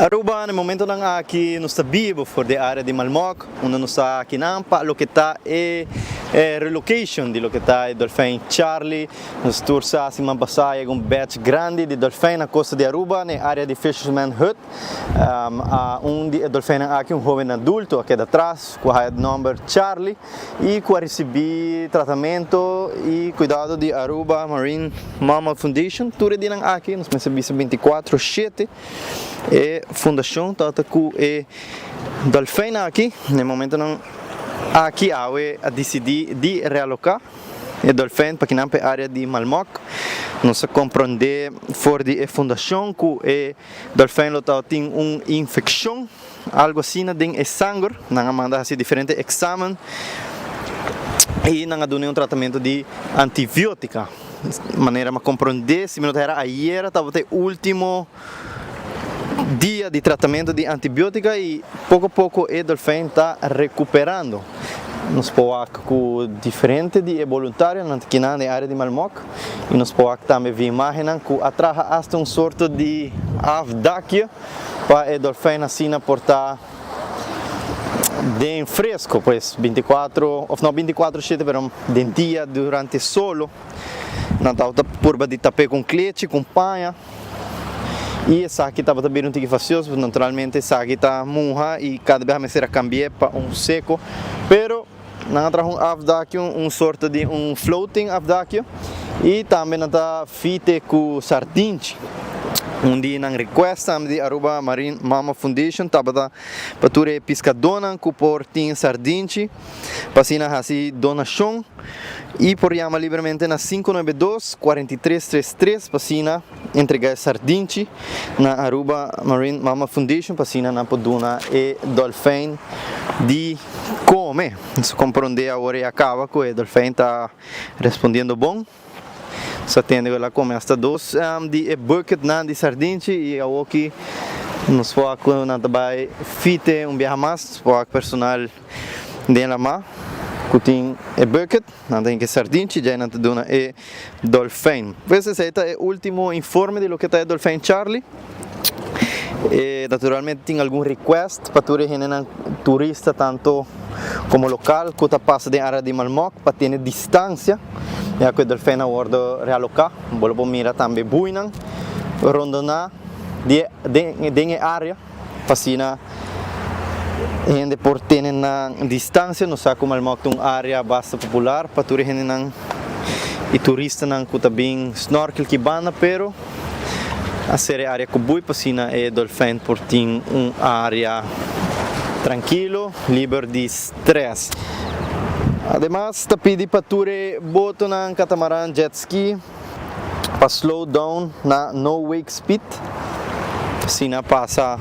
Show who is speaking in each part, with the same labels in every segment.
Speaker 1: Aruba, na e momentonan aki nos ta bibo for di e area di Malmok, unda nos ta akinan pa loke ta e relocation di loke ta e dolfijn Charlie. Nos tur sa siman pasa yega un batch grandi di dolfijn na costa di Aruba na e area di Fisherman Hut. A un di e dolfijnnan aki, un hoben adulto, a keda atras cu a haya di nomber Charlie. y cu a ricibi tratamento y cuidado di Aruba Marine Mammal Foundation. Tur e dianan aki nos mester bisa 24 shete e fundacion tabata cu e dolfijn aki. Na e momentonan aki awe a dicidi di realoca e dolfijn pa kinan pa e area di Malmok. Nos a compronde for di e fundacion cu e dolfijn lo tabatin un infeccion. Algo asina den e sanger, nan a manda hasi diferente examen y nan a duna un tratamento di antibiotica. Manera mi a comprende, si mi no ta hera ayera tabata e ultimo dia di tratamento di antibiotica y poco poco e dolfijn ta recuperando. Nos por wak cu diferente di e boluntarionan ta kinan den area di Malmok y nos por wak tambe via imagennan cu a traha hasta un sorto di afdakje. Pa e dolfijn asina por ta den fresco, pues binticuatro of no binticuatro shete pero den dia durante solo nan tabata purba di tap'é cu un klechi, cu un paña y esaki tabata bira un tiki fastioso pues naturalmente esaki ta muha y cada biaha mester a cambi'é pa un seco pero nan a traha un afdakio, un sorto di un floating afdakio y tambe nan ta fite cu sardinchi. Un di nan request tambe di Aruba Marine Mammal Foundation tabata pa tur e piscadónan cu por tin sardinchi pa asina haci donacion y por yama libremente na 592 4333 pa asina entrega e sardinchi na Aruba Marine Mammal Foundation pa asina nan por duna e dolfijn di come. Nos comprende awor e a caba cu e dolfijn ta respondiendo bon. Nos a tende cu el a come hasta dos di e bucketnan di sardinchi y awoki nos por wak cu nan ta bay fite un biaha mas. Nos por wak personal den lama cu tin e bucket. Nan ta hinka e sardinchi djai nan ta duna e dolfijn. Pues esei ta e ultimo informe di loke ta e dolfijn Charlie. E naturalmente tin algun request pa tur e hendenan turista tanto como local cu ta pasa den area di Malmok pa tene distancia ya cu e dolfijn a wordo realoca. Bo lo por mira tambe buinan rondona di den e area. Pa asina hende por tene nan distancia. Nos sa cu Malmok ta un area basta popular pa tur e hendenan y turistanan cu ta bin snorkel ki banda, pero a ser e area cu bui pa asina e dolfijn por tin un area trankilo, liber di stress. Ademas ta pidi pa tur e botonan, catamaran, jet ski, pa slow down na no wake speed, asina pasa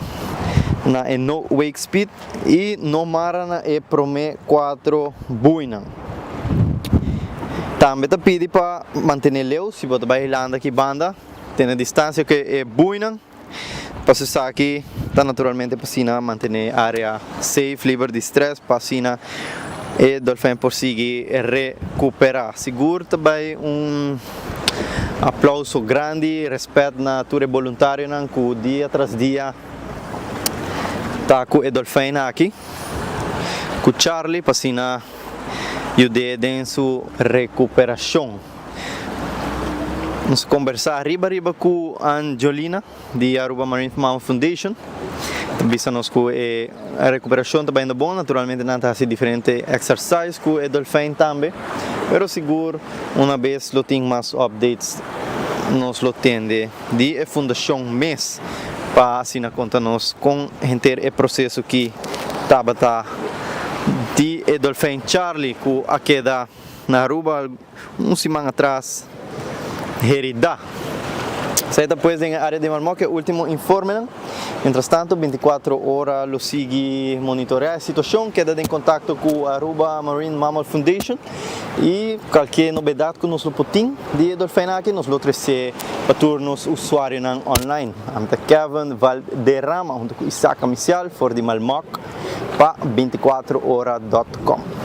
Speaker 1: na e no wake speed y no mara na e prome cuatro buinan. Tambe ta pidi pa mantene leu si bo ta bay landa aki banda, tene distancia cu e buinan. Paso esaki ta naturalmente pa asina mantene e area safe, liber di stress, pa asina e dolfijn por sigui recupera. Sigur ta bay un aplauso grandi, respet na tur e boluntarionan cu dia tras dia ta cu e dolfijn aki, cu Charlie, pa asina yud'e den su recuperacion. Nos a kombersá riba riba ku Anjolina di Aruba Marine Mammal Foundation. Ta bisa nos ku e rekuperashon ta bayendo bon. Naturalmente nan ta hasi diferente exercise ku e dolfijn tambe. Pero sigur una bes lo tin mas updates nos lo tende di e fundashon mes pa asina konta nos kon henter e proseso ki tabata di e dolfijn Charlie ku a keda na Aruba un siman atras herida. Esei ta pues den e area di Malmok e ultimo informenan. Mientras tanto 24 ora lo sigui monitorea e situacion, keda den contacto cu Aruba Marine Mammal Foundation y cualkier novedad cu nos lo por tin di e dolfijn aki nos lo trece pa tur nos usuarionan online. Ami ta Kevin Valderrama hunto cu Isaac Amicial for di Malmok pa 24 ora dot com.